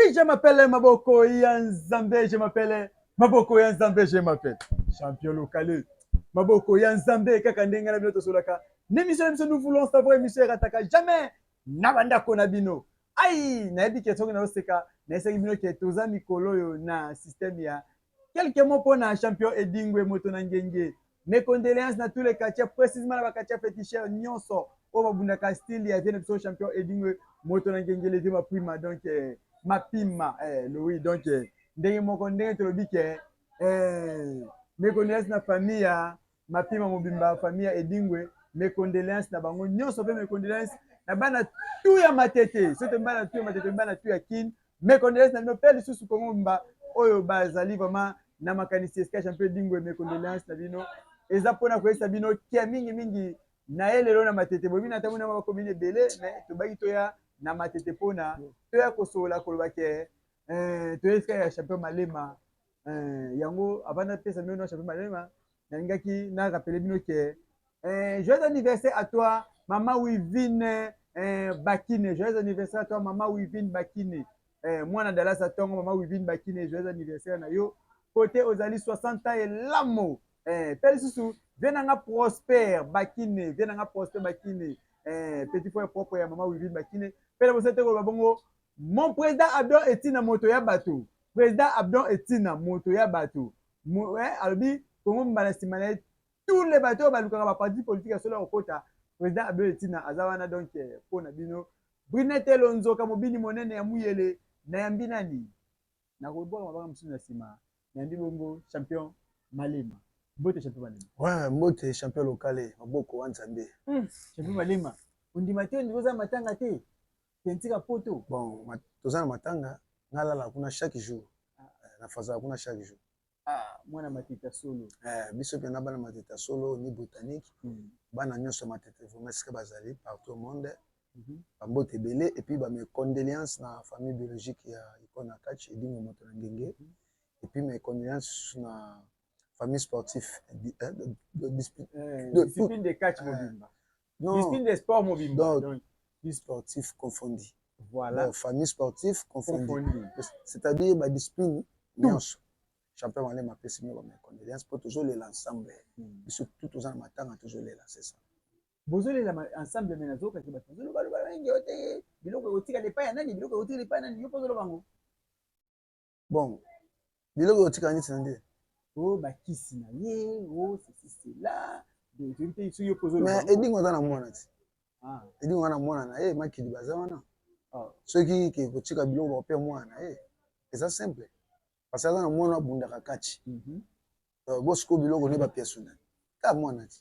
Oui, je m'appelle Maboko ya Nzambe, je m'appelle Maboko ya Nzambe, je m'appelle champion local. Maboko ya Nzambe, kaka ndenge na bino tosolaka. L'émission na biso, nous voulons savoir, émission erataka jamais na bandako na bino. Ai, nayebi ke soki nazoseka, nayesaki bino ke toza mikolo oyo na système ya quelques mots mpona champion Edingwe moto na ngenge. Mes condoléances na tous les quartiers, précisément na baquartier féticheur nyonso oyo babundaka style ya vieux na biso champion Edingwe moto na ngenge, le vieux Mapima. Donc Mapima Louis. Donc ndenge moko ndenge tolobi ke mes condoléances na famille ya Mapima mobimba, famille ya Edingwe, mes condoléances na bango nyonso, mpe mes condoléances na bana tu ya Matete, soki bana tu ya Matete, bana tu ya Kine, mes condoléances na bino. Mpe lisusu Kongo mobimba oyo bazali vraiment na makanisi esika champion Edingwe, mes condoléances na bino. Eza mpona koyebisa bino ke mingimingi na ye lelo na Matete boyebi na ntango na bakomini ebele, mais tobaki toya na Matete mpona toya kosolola, koloba ke toya esika ya champion Malema. Yango avant napesa bino na champion Malema, nalingaki na rappeler bino ke joyeux anniversaire à toi, mama Wivine Bakine. Joyeux anniversaire à toi, mama Wivine Bakine, mwana Dallas atongo. Mama Wivine Bakine, joyeux anniversaire na yo kote ozali, 60 ans elamo. Mpe lisusu vieux nanga Prosper Bakine, vieux nanga Prosper Bakine, petit frère propre ya mama Wivine Bakine. Mpe na bosa te koloba bongo, mon président Abdon Etina, moto ya bato, président Abdon Etina, moto ya bato, alobi Kongo mbala nsima na ye, tous les bato oyo balukaka baparti politique ya solo ya kokota, président Abdon Etina aza wana. Donc mpo na bino, Brinete Lonzoka, mobini monene ya Muyele, nayambi nani? Nakobwaka mabanga mosusu na nsima. Nayambi bongo champion Malema. Mbote, champion Malema. Ouais, mbote, champion local, maboko wa Nzambe. Champion Malema, ondima te, ondima oza matanga te, tentika poto. Bon, toza na matanga, nga lala kuna chaque jour. Nafazala kuna chaque jour. Ah, mwana Matete solo. Biso mpe na bana Matete solo ni britannique. Bana nyonso ya Matete vraiment esika bazali partout au monde. Bambote ebele et puis ba mes condoléances na famille biologique ya Icone na catch Edingo moto na ngenge. Et puis mes condoléances na famille sportif de discipline de catch mobimba. Non, discipline de sport mobimba. Donc, sportif confondi. Voilà. Donc, famille sportif confondi. Confondi. C'est-à-dire ba discipline nyonso. Champion Malema apesi bino ba mes condoléances mpo tozolela ensemble. Biso tout toza na matanga, tozolela, c'est ça. Bozolela ensemble, mais nazokaki bato bazolobaloba mingi yo te, biloko ekotikala epai ya nani, biloko ekotikala epai ya nani? Yo mpo ozoloba ngo. Bon, biloko ekotikala neti na nde? O bakisi na ye, o ceci cela, toyebi te soki yo mpo ozoloba. Mais Edingo aza na mwana ti. Edingo aza na mwana na ye Makili, baza wana. Soki ke kotika biloko, bakope mwana na ye, eza simple parce que aza na mwana abundaka kati. Bosiko biloko nde bapièce nani ka mwana ti.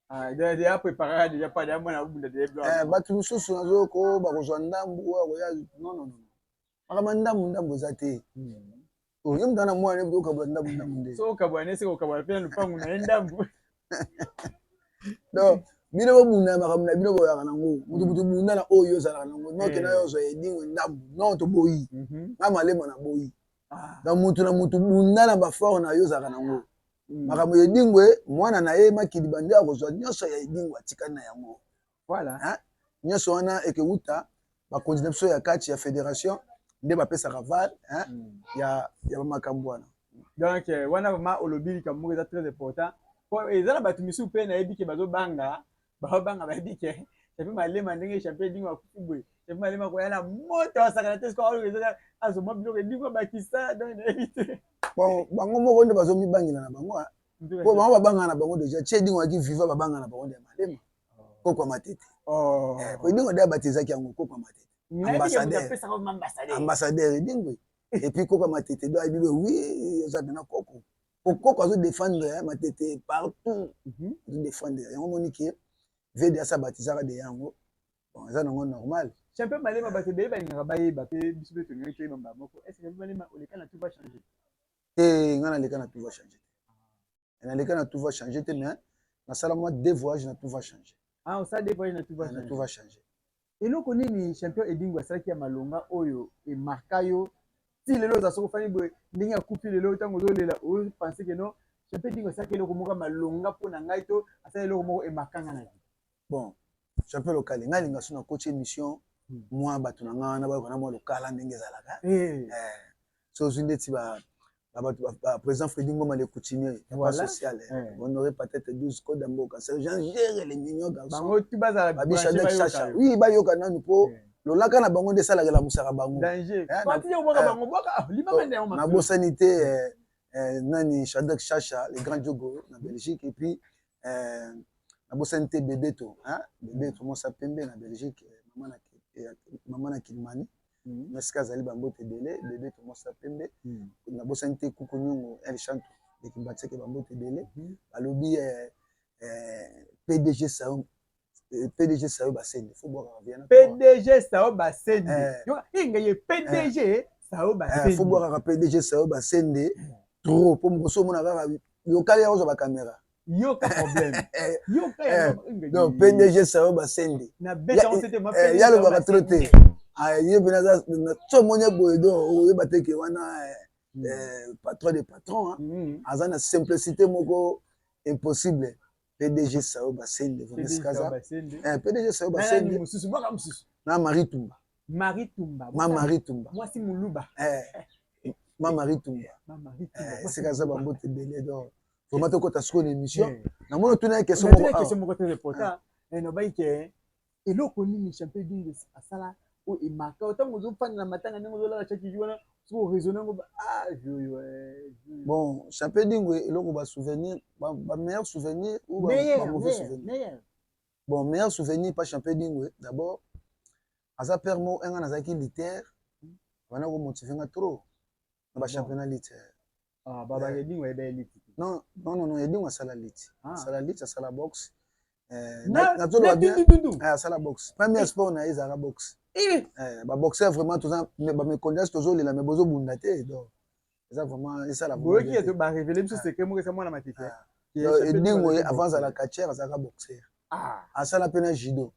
Déjà préparé, déjà pas déjà mwana abunda déjà. Bato mosusu nazoko bakozwa ndambu oyo akoya. Non, non, non, makambo ya ndambu ndambu eza te. Oye moto ana mwana okabula ndambu ndambu nde. So okabwana nde seke okabwana mpe na lupangu na ye ndambu. Donc bino bobunda makambo na bino, boyaka nango moto moto bunda na oyo ozalaka nango noke na yo ozwa Edingo ndambu. Non, toboyi. Nga Malema na boyi. Donc motu na motu bunda na bafort na yo ozalaka nango. Makambo ya Edingwe, mwana na ye Makili bande akozwa nyonso ya Edingwe atikali na yango. Voilà. Nyonso wana ekewuta bakonzi na biso ya kati ya fédération nde bapesaka val ya bamakambo wana. Donc wana vraiment olobi likambo moko eza très important, po eza na bato misusu mpe nayebi ke bazobanga, bazobanga, bayebi ke champion Malema, ndenge champion Edingo akufi boye, champion Malema koya na moto asakana te, sikoyo eza azoma biloko Edingo abakisa. Donc nayebi te. Bon, bango moko nde bazomibangela na bango, po bango babangaka na bango déjà tie Edingo aki viva, babangaka na bango nde ya Malema, koko ya Matete. Po Edingo nde abatizaki yango koko ya Matete, ambassadeur, ambassadeur Edingo et puis koko ya Matete. Do ayebi be, oui, oza pena koko, po koko azodéfendre Matete partout, azodéfendre yango. Moni ke VDS abatizaka de yango. Bon, eza nango normal. Champion Malema, bato ebele balingaka bayeba, mpe biso mpe tolingaki toyeba mbala moko: est ce champion Malema oleka na Tout va changer? Te, nga naleka na Tout va changer te, naleka na Tout va changer te, mais nasala mwa deux voyages na Tout va changer. Ah, osala deux voyages na Tout va Na changer. Tout va changer. Eloko nini champion Edingo asalaki ya malonga oyo emarka yo ti lelo oza, soki ofandi boye ndenge akufi lelo, ntango ozolela, opense ke non, champion Edingo asalaki eloko moko ya malonga mpo na ngai, to asali eloko moko emarka nga na vie? Bon, champion local, ngai alinga so nakoti émission. Mwa bato na ngai wana bayoka na mwa lokala ndenge ezalaka. So ozwi ndeti bato, président Fredi Ngoma, le coutumier, papa social, Honoré Patete 12 code ya mboka, sergent Gere, les mignons garçons, Babi Shadek Chacha, oui, bayoka nanu mpo lolaka na bango nde esalaka, elamusaka bango. Nabosani te nani, Shadek Chacha, le grand Diogo na Belgique. Et puis nabosani te Bebeto, Bebeto mosa pembe na Belgique, mama na Kilimani, esika azali, bambote ebele, Bebeto mosa pembe. Nabosani te Kuku Nyongo El Chanto Lekimbatiseke, bambote ebele. Balobi PDG Sao, PDG Sayo Basende, fo bwakaka viana. PDG Sao Basende, inga ye PDG Sao Basende. Fo bwakaka PDG Sayo Basende trop, mpo mokoso omona kaka yokali ya kozwa bacaméra. Yoka problème, yoka. Donc PDG Sayo Basende yalobaka trop te, ye mpena aza so omoni boye, donc oyeba te ke wana patron de patron, aza na simplicité moko impossible. PDG Sayo Basende, vraiment, PDG Sayo Basende. Na Marie Tumba. Marie Tumba. Ma Marie Tumba. Mwasi moluba. Ma Marie Tumba, esika aza, bambote ebele. Donc vraiment tokɔta sikoyo na émission. Namoni otuna ye question moko, question moko très important. Nobaki ke eloko nini champion Edingwe asala oyo emaka ntango ozofanda na matanga, ndenge ozolala chaque jour wana, soki oraisonne yango, ah, joyo. Bon, champion Edingwe, eloko basouvenir, bameilleur souvenir ou bamauvais souvenir? Bon, meilleur souvenir pa champion Edingwe, d'abord aza père moko enga nazalaki lutteur, bana komotive nga trop na bachampionnat lutteur. Ah, baba Edingwe ayeba elite? Non, non, non, non, Edingwe asala lutte, asala lutte, asala boxe. Nazoloba bien, asala boxe. Premier sport na ye ezalaka boxe. Baboxeur vraiment toza bamécondiance, tozolela, mais bozobunda te. Donc eza vraiment esala. Boyoki, barévéler biso secret moko eza mwana matete. Edingwe avant azala catcheur, azalaka boxeur. Asala mpe na judo,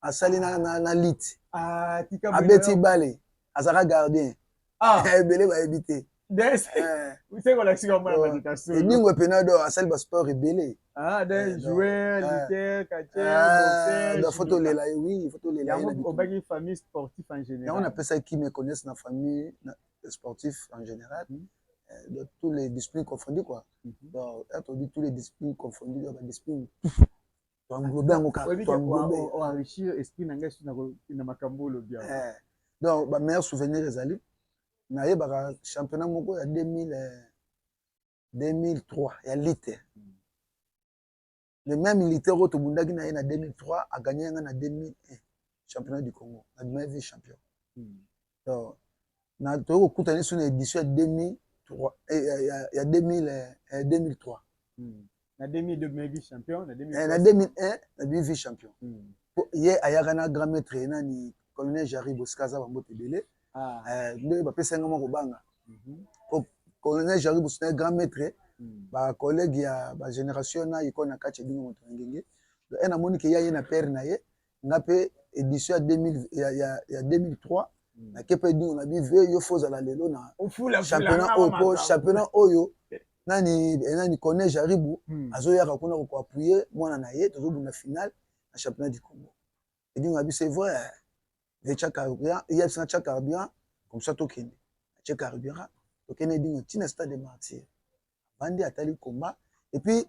asali na lutte, abeti bale, azalaka gardien. Ebele bayebi te. Edingwe mpena do asali basport ebele. Faut tolela ye, oui, faut tolela ye. Yango napesaki méconnaisse na famille sportif en général, de tous les disciplines confondues quoi. Donc tobi tous les disciplines confondues, donc badiscipline toenglobe yango kaka. Enrichir esprit na ngai na makambo olobi. Donc bameilleur souvenir ezali, nayebaka championnat moko ya 2003 ya lutte. Le même lutteur oyo tobundaki na ye na 2003 aganye yanga na 2001 championnat du Congo, nabima vice champion. Donc toyei kokutana so na édition ya 2003, ya 2003. Na 2002 vice champion? Na 2001 nabimi vice champion. Ye ayaka na grand maître nani, colonel Jari Bosika, aza bambote ebele nde bapesa nga mwa kobanga. Colonel Jari Bosika na grand maître, bacollègue ya bagénération na iko na kati Edingwe moto na ngenge e namoni ke ya ye na père na ye. Nga mpe édition ya 2003 nake mpe Edingwe na bive yo, fo ozala lelo na championnat oyo, mpo championnat oyo nani nani, colonel Jaribu azoyaka kuna koappuyer mwana na ye, tozobunda finale na championnat du Congo. Edingwe abi: "C'est vrai, tia carburant." Yebisanga tia carburant comme ça tokende. Atie carburant, tokende. Edingwe ntina stade de Martyr, avandi, atali combat et puis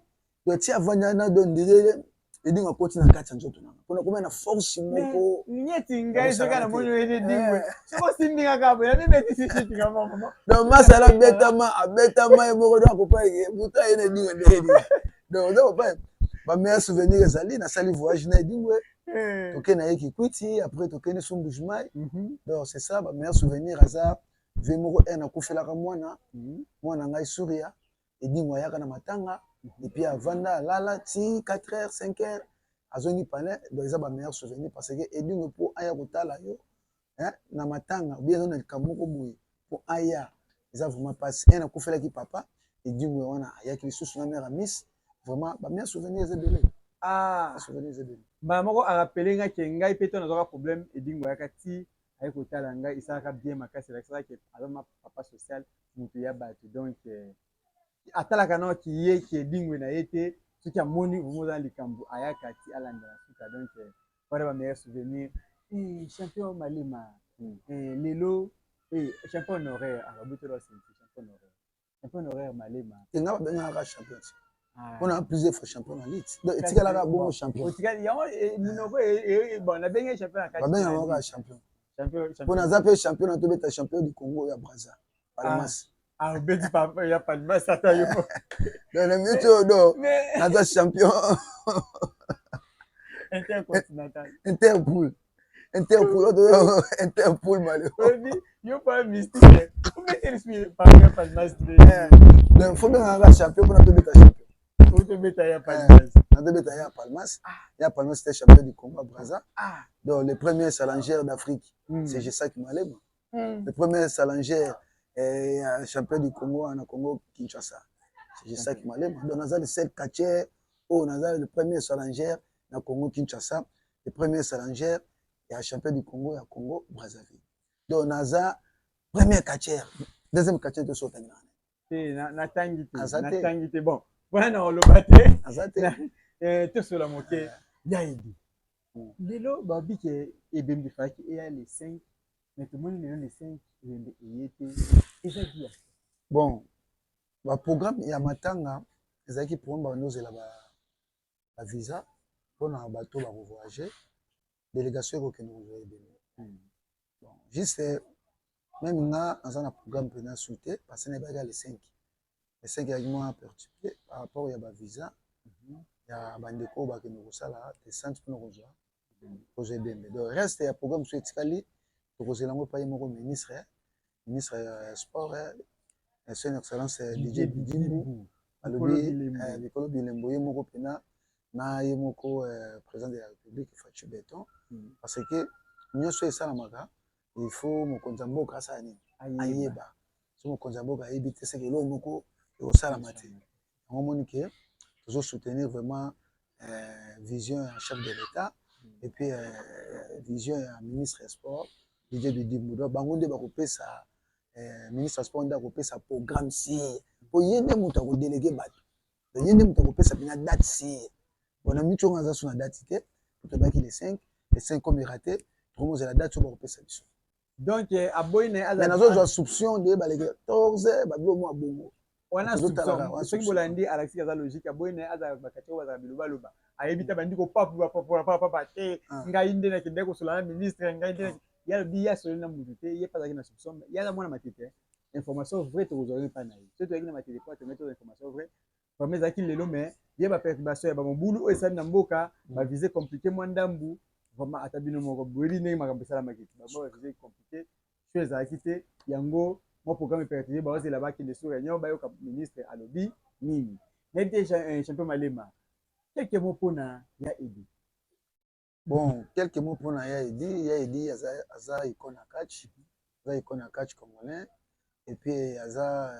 ti avandi wana, do ndire Edingwe akoti na kati ya nzoto nanga mpona komia na force moko. Nyeti ngai soki namoni oyo Edingwe, soki osimbi kaka boye, namibetisi shitinga moko. Donc masala abetama, abetama ye moko, donc akopa moto aye na Edingwe nde Edingwe. Donc oza kopa bameilleur souvenir ezali nasali voyage na Edingwe, tokende na ye Kikwiti, après tokende su Mbujimai. Donc c'est ça bameilleur souvenir. Aza vie moko ene akufelaka mwana, mwana ngai Suria. Edingwe ayaka na matanga et puis avanda, alala ti 4 heures, 5 heures, azongi palais. Donc eza bameilleur souvenir parce que Edingwe mpo aya kotala yo na matanga ou bien eza na likambo moko boye, mpo aya, eza vraiment mpasi. Ene akufelaki papa, Edingwe wana ayaki lisusu na mare Miss. Vraiment bameilleur souvenir eza ebele. Souvenir eza ebele. Mbala moko arappeler nga ke ngai mpe to nazwaka problème, Edingwe ayaka ti aye kotala ngai, esalaka bien makasi, elakisaka ke aza ma papa social, moto ya bato. Donc atalaka nao ki ye ki Edingwe na ye te, soki amoni vraiment oza na likambo, ayaka ti alandela suka. Donc wana bameilleur souvenir. Champion Malema, lelo champion honoraire ababutela ceinture, champion honoraire, champion honoraire Malema. Te, nga babengaka champion mpona plusieurs fois champion na lutte, donc etikalaka bongo champion. Yango monoko, bon, nabenge champion na kati. Babengaka kaka champion mpo naza mpe champion na tobeta champion du Congo ya Braza, Palmas. Ah, obeti ya Palmas, ata yo. Donc na minute oyo, do naza champion intercontinental. Interpool, Interpool, oyo Interpool maleo. Yo pa mystique, obeti lisusu ya Palmas. Donc faut bengaka champion mpona tobeta champion. Otobeta ya Palmas. Natobeta ya Palmas. Ya Palmas, c'était champion du Congo à Braza. Donc le premier challenger d'Afrique, c'est Gesac Malema. Le premier challenger champion du Congo na Congo Kinshasa, c'est Gesac Malema. Donc naza le seul catcheur oyo naza le premier challenger na Congo Kinshasa, le premier challenger ya champion du Congo ya Congo Brazzaville. Donc naza premier catcheur, deuxième catcheur toso otangi na Te, natangi te, natangi te. Bon, wana na oloba te. Aza te. Tosola moke ya Edi. Lelo babi ke ebembe efalaki eya le 5, mais tomoni lelo le 5 ebembe eye te, eza dia. Bon, baprogramme ya matanga ezalaki programme, bandozela bavisa mpona bato bakovoyage, délégation ekokende kozwa ebembe. Bon, juste même nga naza na programme mpena su te, parce que nayebaki le 5. Le 5 eyaki mwa perturbé par rapport ya bavisa ya bandeko oyo bakende kosala descente mpona kozwa ebembe. Donc reste ya programme so etikali, tokozela yango epai moko ministre ya sport, son excellence DJ Bidimbu, alobi bikolo bilembo, ye moko mpena na ye moko président de la République Fatshi Béton, parce que nyonso esalamaka, il faut mokonzi ya mboka asala nini? Ayeba. So mokonzi ya mboka ayebi te, seke eloko moko ekosalama te. Yango omoni ke tozosoutenir vraiment vision ya chef de l'État et puis vision ya ministre ya sport Didier Bidimbu. Donc bango nde bakopesa, ministre ya sport nde akopesa programme sûr, po ye nde moto akodéléguer bato, ye nde moto akopesa mpena date sûre. Bon, na miti oyo aza so na date te, tobaki le 5. Le 5 comme raté, tokomozela date oyo bakopesa biso. Donc aboyi na ye. Nazozwa soupçon nde baleki 14, babilo mwa bongo. Wana soki bolandi, alakisi aza logique. Aboyi na ye, azala bakati oyo bazala bilobaloba, ayebi te, bandi kopapapapapapa te. Ngai nde nakendaki kosola na ministre, ngai nde ye alobi ye asoli na mutu te, ye mpe azalaki na soupçon. Ye aza mwana Matete, information vraie tokozwa epai na ye. Soki toyaki na Matete po atongai, tozwa information vraie. Vraiment ezalaki lelo, mais ye baperturbation ya bamobulu oyo esali na mboka, bavisa compliqué mwa ndambu. Vraiment, ata bino moko boyebi ndenge makambo esalamaki te. Bango bavisa compliqué so ezalaki te, yango mwa programme perturbé. Bazozela bakende sur réunion, bayoka ministre alobi nini. Nayebi te, champion Malema, quelques mots mpona ya Edi. Bon, quelques mots mpona ya Edi. Ya Edi aza, aza icône ya catch, aza icône ya catch congolais, et puis aza,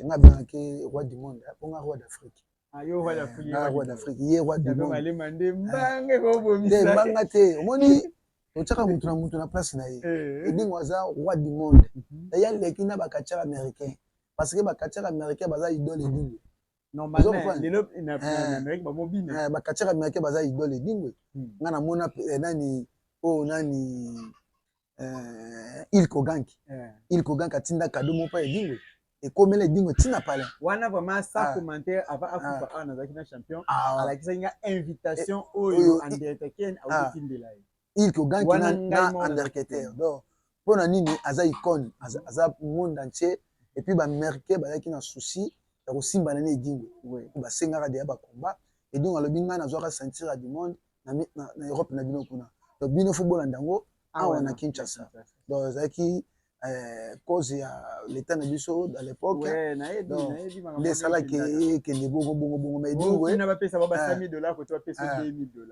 nga abengaki roi du monde, mponga roi d'Afrique. Ah, yo roi d'Afrique? Nga roi d'Afrique, ye roi du monde. Malema nde mbanga ekobomisa. Te, mbanga te. Omoni, otiaka mutu na mutu na place na ye. Edingo aza roi du monde, ye aleki na bacatcheur américain, parce que bacatcheur américain baza idole Edingwe. Normalement lelo na Amérique bamobina. Bacatcheur américain baza idole Edingwe. Nga namona nani oyo, nani, Hulk Hogan. Hulk Hogan atinda cadeau moko mpa Edingwe, ekomela Edingwe ntina palin. Wana vraiment sans commentaire. Avant akufa awa, nazalaki na champion, alakisaki nga invitation oyo Undertaker akotindela ye. Hulk Hogan na Undertaker. Donc mpona nini? Aza icône, aza monde entier, et puis baaméricain bazalaki na souci ya kosimbana na Edingwe, basengaka deya bacombat. Edingwe alobi: ngai nazwaka ceinture du monde na Europe na bino kuna, donc bino faut bolanda yango awa na Kinshasa. Donc ezalaki cause ya l'état na biso à l'époque nde esalaki ekende bongo bongo bongo. Mais Edingwe,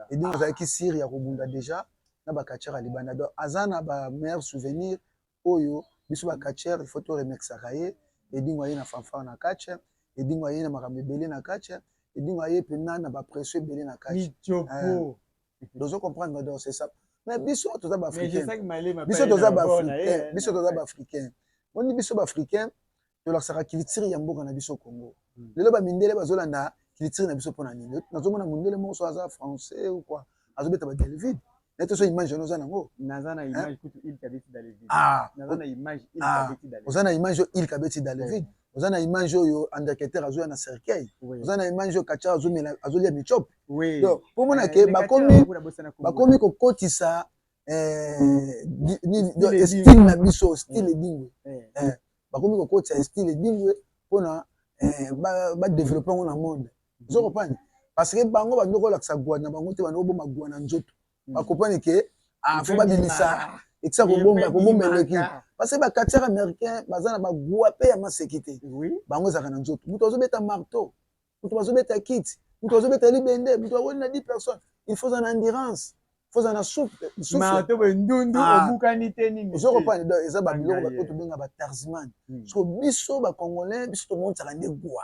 Edingwe azalaki sûr ya kobunda déjà na bacatcheur ya libanda. Donc aza na bameilleur souvenir oyo biso bacatcheur, il faut toremerciaka ye. Edingwe aye na fanfare na catch, Edingwe aye na makambo ebele na catch, Edingwe aye mpena na bapression ebele na catch. Dozo comprendre? Donc c'est ça. Mais biso toza baafricain, biso toza baafricain, biso toza baafricain. Moni, biso baafricain tolakisaka culture ya mboka na biso Congo. Lelo bamindele bazolanda culture na biso mpona nini? Nazomona mondele moko so aza français ou quoi, azobeta badelvide. Na te so image wana oza nango. Naza na image kutu il kabeti dans le vide. Ah, naza na image il ah, kabeti dans le oza na image oyo il kabeti dans le vide, oza na image oyo undertaker azoya na cercueil, oza na image oyo kacha azomela, azolia michope. Donc mpo mona ke bakomi kokotisa style na biso, style Edingwe, bakomi kokotisa style Edingwe mpona badévelopper yango na monde. Ozo comprendre? Parce que bango bandi kolakisa gwa na bango te, bandi koboma gwa na nzoto. Bacomprendre ke faut babimisa ekisa kobomba, kobomba eleki, parce que bacatcheurs américain baza na bagwa mpe ya maseki te. Bango ezalaka na nzoto. Moto azobeta marteau, moto bazobeta kiti, moto azobeta libende, moto akoni na 10 personnes, il faut za na endurance, faut za na souffle. Marteau boye, ndundu obukani te, nini. Ozo comprendre? Donc eza babiloko oyo tobenga batarzman. So biso bacongolais, biso tomonisaka nde gwa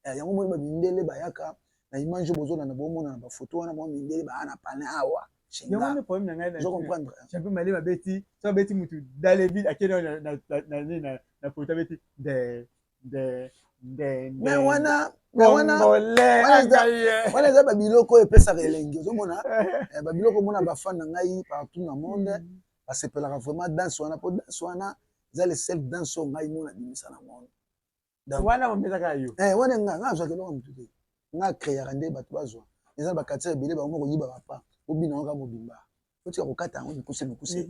yango. Moni bamindele bayaka na image oyo bozolanda, bomona na bafoto wana, mwa mindele baya na pane awa. Yango nde problème na ngai. Ozo comprendre? Champion Malema abeti, so abeti mutu dans le vide, akende na foto, abeti nde nde nde. Mais wana wana eza babiloko oyo epesaka elengi. Ozomona babiloko, omona bafan na ngai partout na monde basepelaka vraiment danse wana, mpo danse wana eza le seul danse oyo ngai mona bimisa na monde. Wana bamesaka yo? Wana nga azwaka eloko motu te, nga créaka nde bato bazwa. Eza na bacatcheurs ebele, bango koyiba bapa, obina yango kaka mobimba, otika kokata yango mikuse mikuse,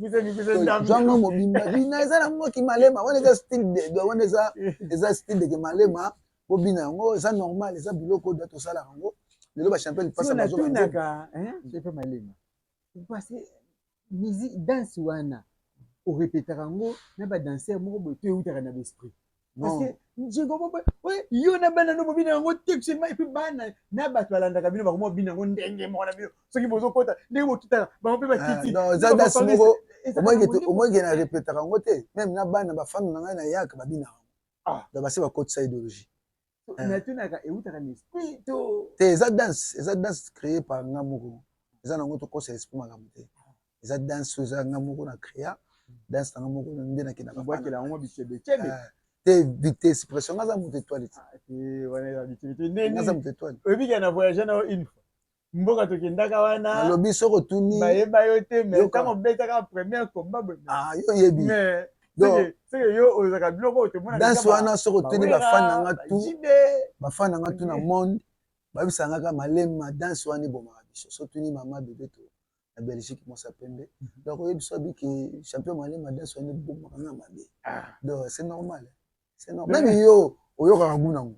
zwango mobimba, bina. Eza nango kimalema wana, eza style wana, eza style de kimalema. Bobina yango, eza normal, eza biloko oyo tosalaka yango lelo. Bachampion lipasa. Natunaka, champion Malema, parce que musique danse wana orepetaka yango na badanseur moko boye to eutaka na baesprit? Parce que njengo yo na bana no bobina yango textuellement, et puis bana na bato balandaka bino bakoma bobina yango ndenge moko na bino. Soki bozokota, ndenge bokitaka, bango mpe bakiti. Eza danse moko omoke na repetaka yango te. Même na bana bafanda na ngai na yaka, babinaka yango. Donc basi bakotisa idéologie. Natunaka, eutaka na esprit to? Te, eza danse créé par nga moko. Eza nango tokosa esprit makambo te. Eza danse oyo eza nga moko na créa danse nanga moko nde nakendaka. Obwakela yango bichebechebe? Te, vitesse pression, nga aza moto étoile te. Wana. Aza moto étoile. Oyebika na voyage na yo une fois, mboka tokendaka wana. Nalobi soki otuni. Bayeba yo te, mais ntango obetaka première combat boye. Ah, yo oyebi. Seke yo ozalaka biloko oyo tomona. Danse wana, soki otuni bafan na nga tu, bafan na nga tu na monde babisaka kaka Malema, danse wana ebomaka biso. So otuni mama bebe to na Belgique, mwasa pembe, donc oyebi so abiki champion Malema, danse wana ebomaka nga mabe. Donc c'est normal, c'est normal. Même yo oyokaka gu nango,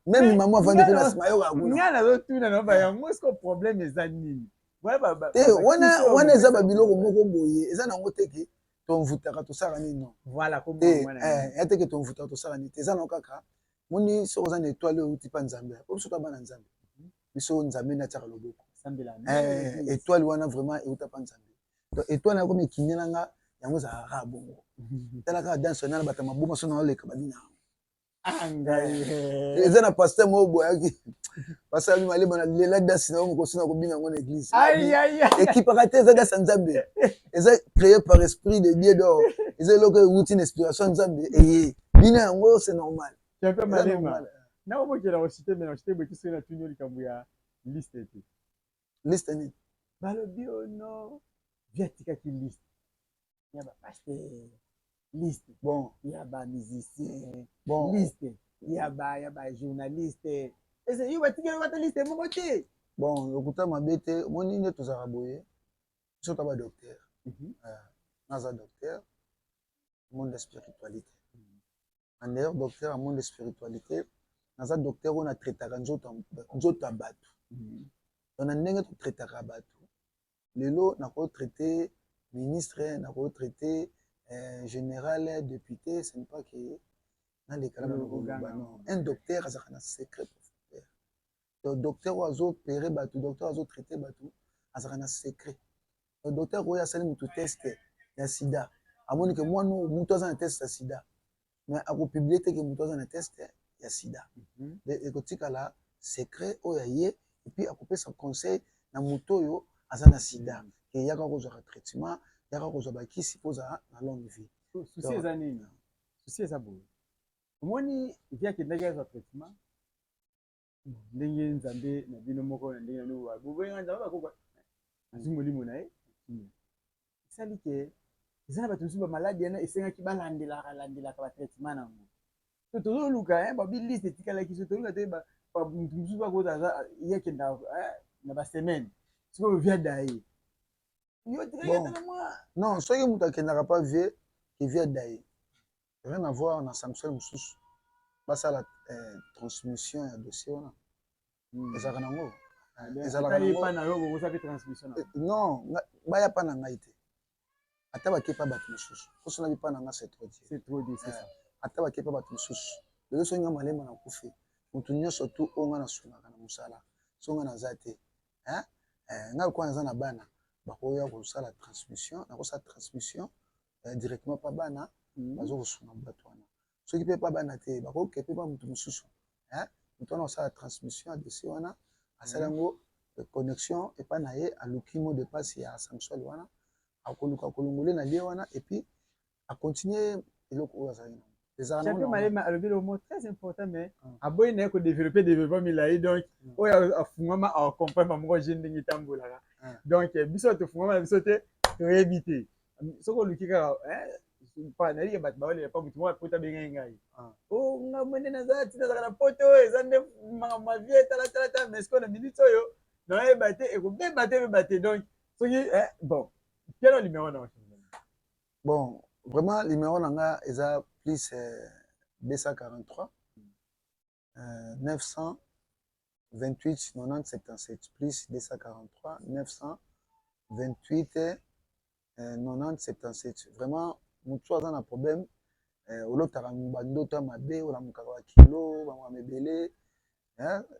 même mama avandi mpe na nsima ayokaka gu. Nga nazotuna na bayango, est-ce que problème eza nini? Te, wana eza babiloko moko boye, eza nango te ke tomvutaka, tosalaka nini, non. Voilà. Te, ya te ke tomvutaka, tosala nini te. Eza nango kaka moni soki oza na étoile oyo euti mpa Nzambe, po biso to bana Nzambe, biso Nzambe nde atiaka loboko. Étoile wana vraiment euta mpa Nzambe. Donc étoile na komi ekindelanga yango, ezalaka kaka bongo. Tala kaka danse wana na bato ya maboma, so naoleka, babina yango. Eza na pasteur moko boyaki, pasteur abi: "Malema, na lela danse na yo mokosi na kobina yango na église." Ekipaka te, eza danse ya Nzambe, eza créé par esprit de Dieu. Donc eza eloko ewuti na inspiration ya Nzambe, eye bina yango, c'est normal. Champion Malema, nakomokela osite, me na osite boye, soki natuni yo likambo ya liste te. Liste nini? Balobi ono vi atikaki liste ya bapasteur, liste bon ya bamusicien, bon liste ya bajournaliste. Ese yo batikeli wata liste moko te? Bon, lokuta mabe te. Omoni nde tozalaka boye, biso ta badocteur. Naza docteur monde ya spiritualité. En dehors docteur ya monde ya spiritualité, naza docteur oyo natraitaka nzoto ya bato. Donc na ndenge totraitaka bato lelo, nakotraite ministre, nakotraite général, député, ce n'est pas que naleka na baloba. Non, un docteur azalaka na secret professeur. Donc docteur oyo azoopérer bato, docteur azotraite bato, azalaka na secret. Donc docteur oyo asali motu test ya sida, amoni ke mwana oyo, motu aza na test ya sida, mais akopublier te ke motu aza na test ya sida. Ekotikala secret oyo ya ye, et puis akopesa conseil na motu oyo aza na sida ke yaka kozwaka traitement, yaka kozwa bakisi mpo ozala na longue vie. Souci eza nini? Souci eza boye: omoni vi akendaki azwa traitement, ndenge Nzambe na bino moko na ndenge na bino bobenga Nzambe, bakoka azwi molimo na ye. Esali ke eza na bato mosusu bamaladi wana esengaki balandelaka landelaka batraitement na yango. So tozoluka babi liste etikalaki, so toluka te motu mosusu bakota aza ye akenda na basemaine. Sikoyo via daye yo tikaki ata na mwa. Non, soki moto akendaka pa vie ke via daye, rien à voir na sanctuaire mosusu, basala transmission ya dossier wana, ezalaka nango, ezalaka nango. Epa na yo bokosa mpe transmission na Non, baya pa na ngai te. Ata bake pa bato mosusu, poso na bipa na nga, c'est trop dit. C'est trop dit, c'est ça. Ata bake pa bato mosusu, lelo soki nga Malema nakufi, motu nyonso tu oyo nga nasungaka na mosala, so nga naza te, nga lokola naza na bana, bakoya kosala transmission. Nakosala transmission directement pa bana baza kosunga bato wana. Soki mpe pa bana te, bakoke mpe pa motu mosusu. Motu wana kosala transmission ya dossier wana, asala yango connexion epai na ye, aluki mot de passe ya sanctuaire wana, akoluka kolongola na lie wana et puis acontinue eloko oyo azalaki nango. Ezalaka. Champion Malema alobi le mot très important, mais aboyi na ye kodéveloppe développement milai. Donc oyo afungwama acomprendre moko je ndenge etambolaka. Donc biso tofungwama na biso te, toyebi te. Soki oluki kaka, nayebi bato baolela pa motu moko apota abengai ngai: "O nga mwende naza ntina, azalaka na poto, eza nde makambo ya vie, talatala." Mais sikoyo na minute oyo nayeba te, ekobeba te, ebeba te. Donc soki bon, quel numéro na? Bon, vraiment, numéro na nga eza plus 243 928 90 77, plus 243 928 90 77. Vraiment, motu aza na problème, olotaka bandoto ya mabe, olamukaka bakilo, bamakambo ebele,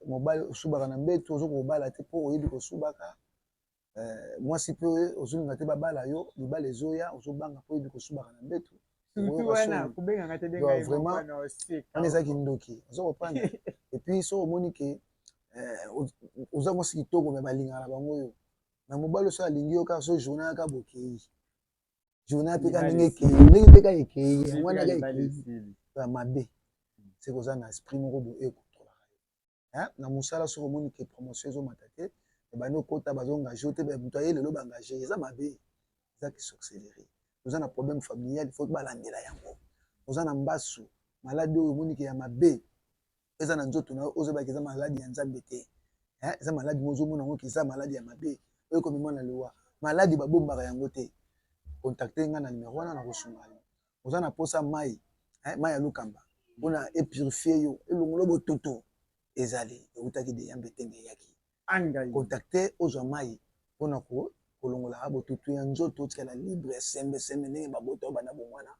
mobali osubaka na mbeto, oza kobala te mpo oyebi kosubaka, mwasi mpe ozolinga te babala yo, libala ezoya, ozobanga mpo oyebi kosubaka na mbeto. Vraiment, wana ezalaki ndoki, oza comprendre. Et puis soki omoni ke oza mwasi kitoko, me balingaka na bango oyo na mobali oso alingi yo kaka, so journée yaka bokei, journée mpe ka ndenge ekei, ndenge mpe ka ekei, yango wana ka ekei ya mabe, seke oza na esprit moko boye ekontrolaka yo na mosala. Soki omoni ke promotion ezomata te, ebandi okota, bazoengage yo te, moto aye lelo baengage, eza mabe, eza kisorcellerie. Oza na problème familial, il faut balandela yango. Oza na mbasu, maladi oyo omoni ke ya mabe eza na nzoto na yo, ozobaki eza maladi ya Nzambe te, eza maladi mo ozomona yango ke eza maladi ya mabe oyo ekomema na liwa, maladi babombaka yango te, contacte nga na numero wana, na kosunga yo. Oza na posa mai, mai ya Lukamba mpona epurifie yo, elongolo bototo, ezali eutaki de yambe tenge eyaki, contacte, ozwa mai mpona kolongola botutu ya nzoto, otikala libre ya sembesembe ndenge babota oyo banda bomwana.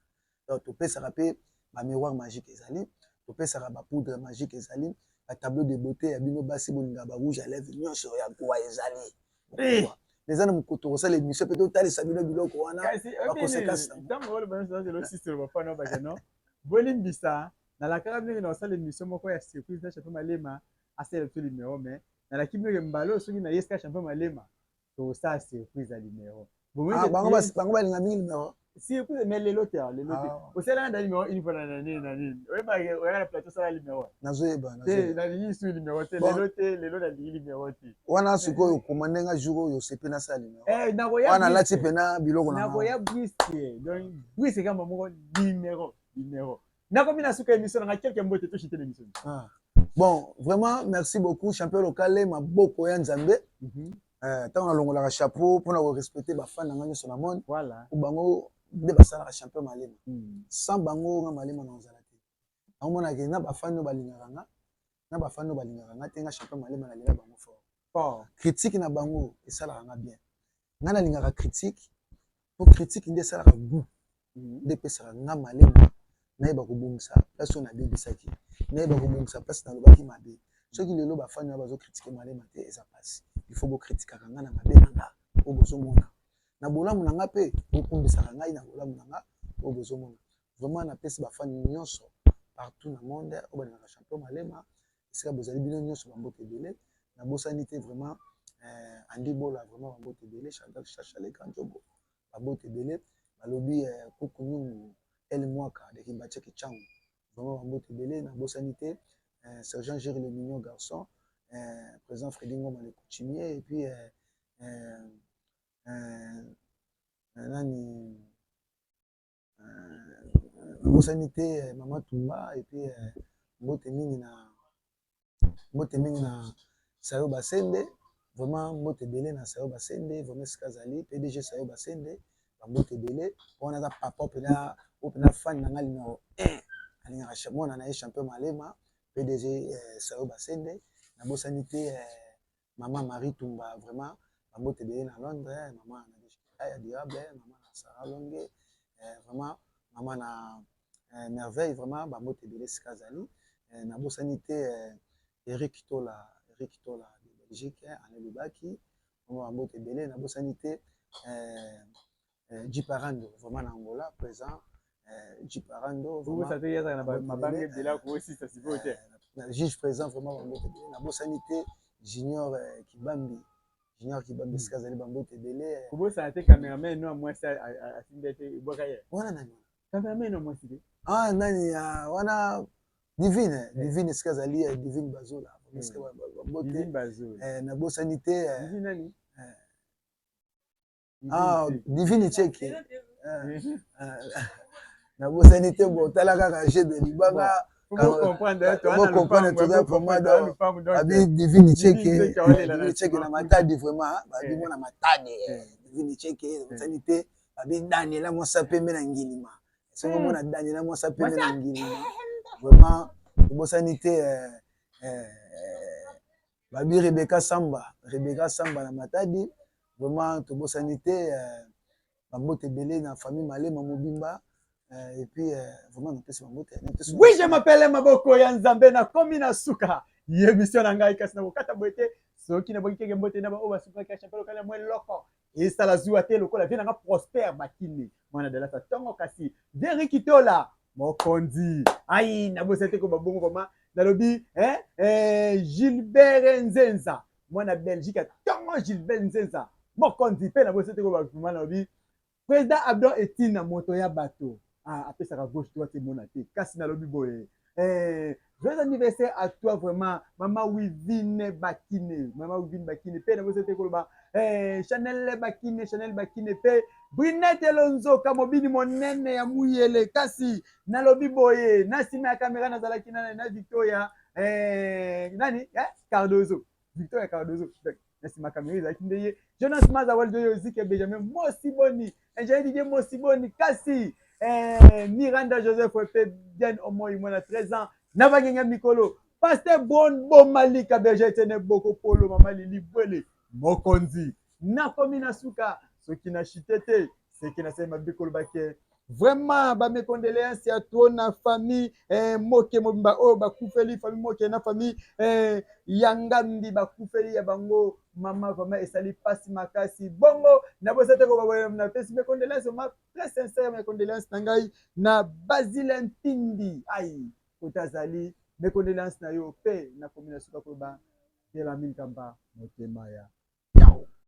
Donc topesaka mpe bamiroir magique, ezali topesaka bapoudre magique, ezali batableau de beauté ya bino basi bolingaka barouge à lèvre nyonso ya goa, ezali eza na mokoto kosala émission mpe totalisa bino biloko wana, baconséquence. Bolimbisa, nalakaka ndenge na kosala émission moko ya surprise na Champion Malema, asala biso numéro, mais nalaki ndenge mbala oyo soki nayesika Champion Malema, tosala surprise ya numéro. Bango balinga mingi numéro. Surprise, mais lelo te, lelo te. Osalaka na numéro une fois na nini na nini, oyebaka oyaka na plateau, osala numéro. Nazoyeba. Te, nalingi su numéro te lelo te, lelo nalingi numéro te. Wana sikoyo okoma ndenge jour oyo osepe nasala numéro wana, alati mpena biloko. Na nakoya brusque, donc brusque kamba moko numéro numéro. Nakomi na suka émission nanga, quelque mbote toshite na émission. Ah. Bon, vraiment, merci beaucoup, champion local, maboko ya Nzambe. Ntango nalongolaka chapeau mpona korespecte bafan na nga nyonso na monde, bango nde basalaka Champion Malema. Sans bango, nga Malema na kozala te. Naomonake na bafani oyo balingaka nga, na bafani oyo balingaka nga te, nga Champion Malema nalela bango fort. Critique na bango esalaka nga bien. Nga nalingaka critique, po critique nde esalaka goût, nde epesaka nga Malema nayeba kobongisa place oyo nabebisaki, nayeba kobongisa place nalobaki mabe. Soki lelo bafani oyo bazocritiquer Malema te, eza mpasi. Il faut bokritikaka nga na mabe na nga oyo bozomona, na bolamu na nga mpe bokumbisaka ngai na bolamu na nga oyo bozomona. Vraiment, napesi bafani nyonso partout na monde oyo balingaka Champion Malema, esika bozali bino nyonso, bambote ebele. Nabosani te vraiment Andi Bola, vraiment bambote ebele, Chantal Chacha le Grand Jogo, bambote ebele. Balobi kuku nyungu El Mwaka de Kimbatiaki Changu, vraiment bambote ebele. Nabosani te sergent Géry le mignon garçon, président Freddy Ngoma le coutumier, et puis Nani nabosani te, mama Tumba. Et puis mbote mingi na Sayo Basende, vraiment mbote ebele na Sayo Basende, vraiment esika azali, PDG Sayo Basende, bambote ebele wana. Aza papa mpena oyo mpena fan na nga numéro 1, alingaka mwana na ye Champion Malema, PDG Sayo Basende. Nabosani te mama Marie Tumba, vraiment bambote ebele na Londres, mama na ya Durable, mama na Sarah Longe, vraiment mama na Merveille, vraiment bambote ebele esika azali. Nabosani te Eric Tola, Eric Tola de Belgique, ane Lubaki, vraiment bambote ebele. Nabosani te Jiparando, vraiment na Angola présent, Jiparando. Juge présent, vraiment bambote ebele. Nabosani te Junior Kibambi, Junior Kibambi esika azali, bambote ebele. Kobosana te cameraman no ya mwasi, asimbi te, ebwaka ye. Wana nani? Cameraman no mwasi te. Ah, nani wana? Divine, Divine esika azali, Divine Bazola, esika bambote. Nabosani te. Nani? Ah, Divine Cheke. Nabosani te. Bo tala kaka jeu de libanga, comprendre, toza vraiment babi Divine Cheke, Divine Cheke na Matadi, vraiment babi mwana Matadi, Divine Cheke. Nabosani te babi Daniela Mwasa pembe na Ngilima, soki omona Daniela Mwasa pembe na Ngilima, vraiment. Tobosani te babi Rebeka Samba, Rebeka Samba na Matadi, vraiment tobosani te. Bambote ebele na famille Malema mobimba. Et puis vraiment napesi bambote. Oui, je m'appelle Maboko ya Nzambe. Nakomi na suka émission na ngai, kasi nakokata boye te soki naboki keke mbote na baoyo basukaki ya champion lokala mwa eloko esala zuwa te, lokola vie nanga Prosper Bakini, mwana Dalasa ntongo, kasi Deriki Tola mokonzi ai. Nabosani te ko babongo vraiment nalobi eh, Gilbert Nzenza, mwana Belgique ntongo, Gilbert Nzenza mokonzi. Mpe nabosani te ko vraiment nalobi président Abdon Etina, moto ya bato, ah, apesaka gauche droite emona te. Kasi nalobi boye, joyeux anniversaire à toi vraiment, mama Wivine Bakine, mama Wivine Bakine. Mpe nabosani te koloba Chanel Bakine, Chanel Bakine, mpe Brinete Elonzoka, mobini monene ya Muyele. Kasi nalobi boye, na nsima ya kamera nazalaki nani? Na Victoria nani, Cardozo, Victoria Cardozo. Na nsima kamera ezalaki nde ye Jonas Mazawal, Joyo Zike, Benjamin Mosiboni, ingénieur Didier Mosiboni, kasi Miranda Joseph mpe Diane Omoi, mwana 13 ans na bangenga mikolo, pasteur Bon Bomalika, berger Etienne Boko Polo, mama Lili Bwele mokonzi. Nakomi na suka. Soki na chite te, seke nasali mabe koloba ke vraiment bames condoléances ya to na famille Moke mobimba oyo bakufeli, famille Moke na famille ya Ngambi, bakufeli ya bango mama, vraiment esali mpasi makasi. Bongo nabosa te koba napesi mes condoléances vraiment très sincère, mes condoléances na ngai na Basile Mpindi, ai kota azali, mes condoléances na yo. Mpe nakomi na suka koloba Delamine Kamba, motema ya